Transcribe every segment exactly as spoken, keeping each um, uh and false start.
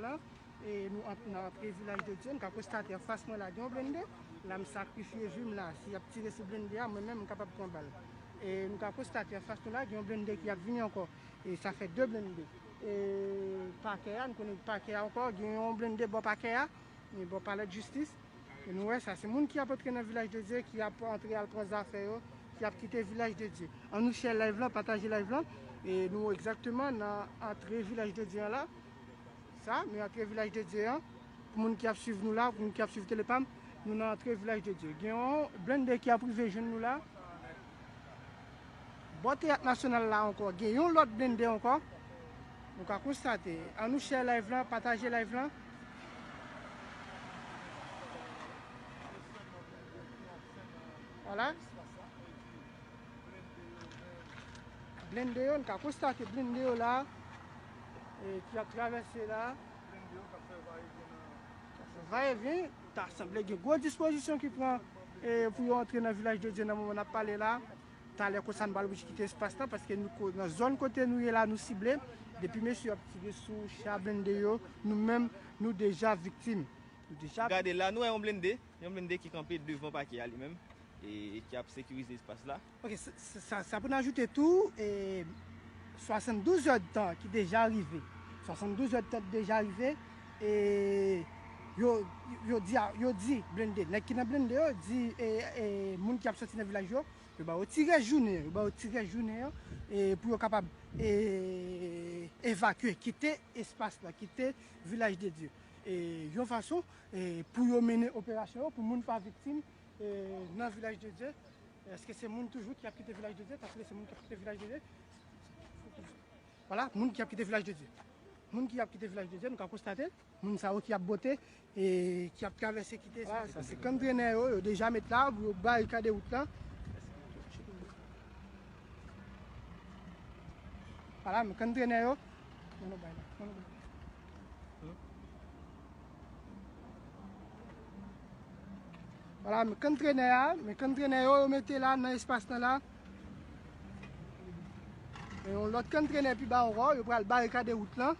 la, e nou ant-, nan antre Vilaj de Dye, nou ka konstate anfas mwen la, gen yon blende. La, m sakrifye vi m la. Si y ap tire sou blende a, mwen menm, m kapab pran bal. E nou ka konstate anfas nou la, gen yon blende ki ap vini ankò. E sa fè de blende. E pakè a, nou konnen pakè a ankò, gen yon blende bò pakè a, e bò palè de jistis. E nou wè sa, se moun ki ap antre nan Vilaj de Dye, ki ap antre al pran zafè yo, ki ap kite Vilaj de Dye. Ann nou share live lan, pataje live lan. E nou egzakteman nan antre Vilaj de Dye an la. Sa, nou antre Vilaj de Dye an. Pou moun ki ap swiv nou la, pou moun ki ap swiv Telepam, nou nan antre Vilaj de Dye. Gen yon blende ki ap rive jwenn nou la. Bò Teyat Nasyonal la ankò, gen yon lòt blende ankò. Nou ka konstate. Ann nou share live lan, pataje live lan. Vwala. Blende yo, nou ka konstate blende yo la, e, ki ap travèse la. Vayevyen, ta sanble gen gwo dispozisyon ki pran, e, pou yo antre nan Vilaj de Dye nan moman n ap pale la. Talè konsa, n pral oblije kite espas la, paske nou ko-, nan zòn kote nou ye la, nou sible. Depi mesye ap tire sou cha blende yo, nou menm, nou deja viktim. Nou deja Gade la, nou wè yon blende, yon blende ki kanpe devan pakè a li menm, e, e ki ap sekirize espas la. Ok, sa, sa, sa pou n ajoute tou, e, swasanndouz èdtan ki deja rive. Swasanndouz èdtan ki deja rive, e yo, yo di, a, yo di blende, nèg ki nan blende yo di, e, e, moun ki ap soti nan vilaj yo, yo ba yo ti rès jounen, yo ba yo ti rès jounen an, e, pou yo kapab, e, evakye, kite espas la, kite Vilaj de Dye. E, yon fason, e, pou yo mennen operasyon yo, pou moun pa viktim, e, nan Vilaj de Dye. Èske se moun toujou ki ap kite Vilaj de Dye? Paske se moun ki ap kite Vilaj de Dye. Vwala, moun ki ap kite Vilaj de Dye. Moun ki ap kite Vilaj de Dye, nou ka konstate, moun sa yo ki ap bote, e ki ap travèse kite. Vwala, sa se kanntrenè yo, yo deja met la pou yo barikade wout lan. Vwala, men kanntrenè yo. Non, non, bay la. Non, non, bay la. Vwala, men kanntrenè a, men kanntrenè yo, yo mete la nan espas lan la. Men yon lòt kanntrenè pi ba ankò, yo pral barikade wout lan.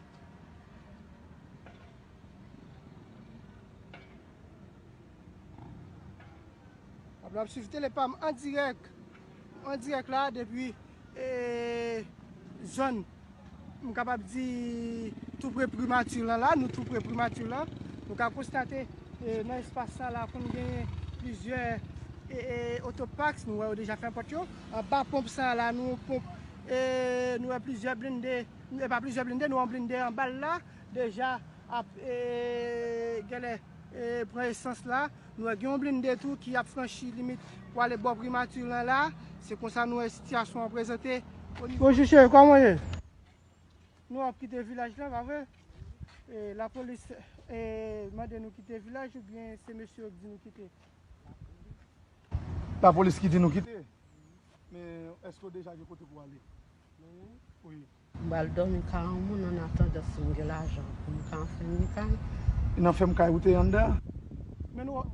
Ap, ap swiv Telepam an dirèk, an dirèk la depi, e, zòn, m kapab di, tou pre primati lan la, nou tou pre primati lan. Nou ka konstate, e, nan espas sa la, konn genyen plizyè, e, e, otopax, nou wè yo deja fè pòt yo. Anba ponp sa la, nou wè ponp, e, nou wè plizyè blende, e pa plizyè blende, nou wè yon blende anba l la, deja ap, e, genlè, e, pran esans la. Nou wè gen yon blende tou ki ap franchi limit pou ale bò primati lan la. Se konsa nou wè sitiyasyon an prezante. Bonjou, cheri, kòman w ye? Nou ap kite vilaj la, pa vre? E, lapolis, e, mande nou kite vilaj oubyen se mesye yo k di nou kite? Lapolis ki di nou kite. Men èske w deja gen kote pou w ale? Mwen menm? Wi. M pral dòmi kay yon moun an atandan si m gen lajan pou m ka fèm yon kay. Nan fèm kay ou te anndan? Men nou,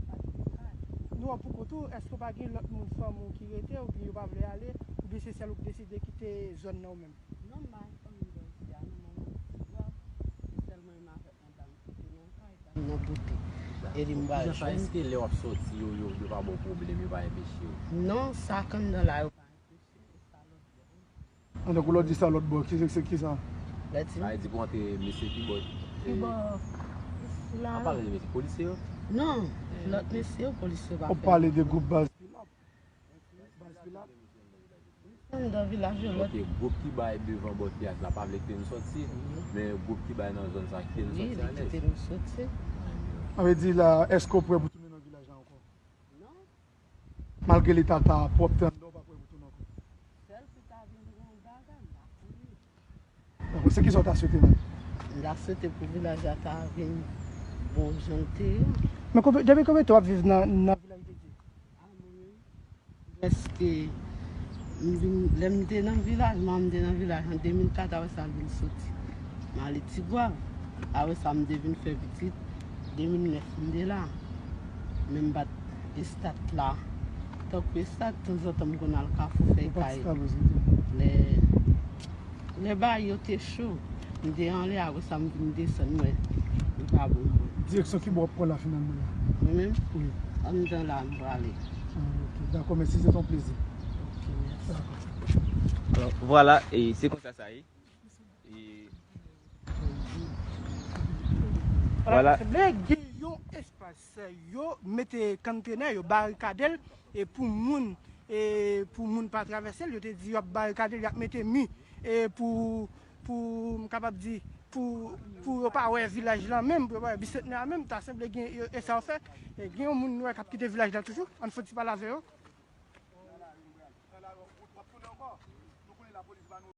nou wè pou kont ou, èske w pa gen lòt moun fanmi w ki rete oubyen yo pa vle ale, oubyen se sèl ou ki deside kite zòn nan ou menm? Non, m pa gen fanmi m bò isi a, non, mwen menm m ti bò, se sèl mwen menm avèk madanm ki te nan kay, nan boute. E li m pral jwenn. Jan sa, èske lè w ap sòti, yo, yo, yo pa ba w pwoblèm, yo pa enpeche w? Non, sa k anndan la, yo pa enpeche, e sa lòt bò. An, tankou lè w di sa lòt bò, ki se, se ki sa? Lè di. Sa vle di pou antre mesye pi bò. Pi bò. La. An pale de mesye polisye yo? Non, lòt mesye yo, polisye yo pa fè. Ou pale de gwoup baz Pilap. Baz Pilap. Anndan vilaj yo, lòt. Ok, gwoup ki bay devan bò teyat la pa vle kite nou sòti, men gwoup ki bay nan zòn sa kite nou sòti alèz. Wi, li kite nou sòti. Sa vle di la, èske w prè pou tounen nan vilaj la ankò? Non. Malgre leta ta pwòpte anndan, w pa prè pou tounen ankò? Sèl si ta vin gen yon bagay, m pa konnen. Dakò, se kisa w ta swete menm? M ta swete pou vilaj la ta vin bon jan l te ye. Men konbe-, depi konbyen tan w ap viv nan, nan Vilaj de Dye? A, mwen menm, prèske, m vin, lè m te nan vilaj, manman m te nan vilaj an de mil kat, apre sa l vin soti. M ale Tigwav. Apre sa, m te vin fè pitit, de mil nèf m te la. Men m pa t estat la. Tankou estat, tanzantan m konn al Kafou fè kay. Lè, lè bagay yo te cho, m te anlè, apre sa m vin desann, mwen. Direksyon ki bò w ap pran la finalman la? Mwen menm, Wi. Anndan la, m prale. Ah, ok. Dakò, mèsi, se ton plezi. Ok, mèsi. Dakò. Alò, vwala, e se konsa sa ye. E vwala. Sanble gen yon espas, yo mete kantena, yo barikade l, e pou moun, e pou moun pa travèse l, yo te di yo ap barikade l, y ap mete mi, e pou, pou, m kapab di, pou, pou yo pa wè vilaj lan menm, pou yo pa wè Bisantnè a menm, ta sanble gen, e sa yo fè. E gen yon moun nou wè k ap kite vilaj la toujou, ann fè ti pale avè yo.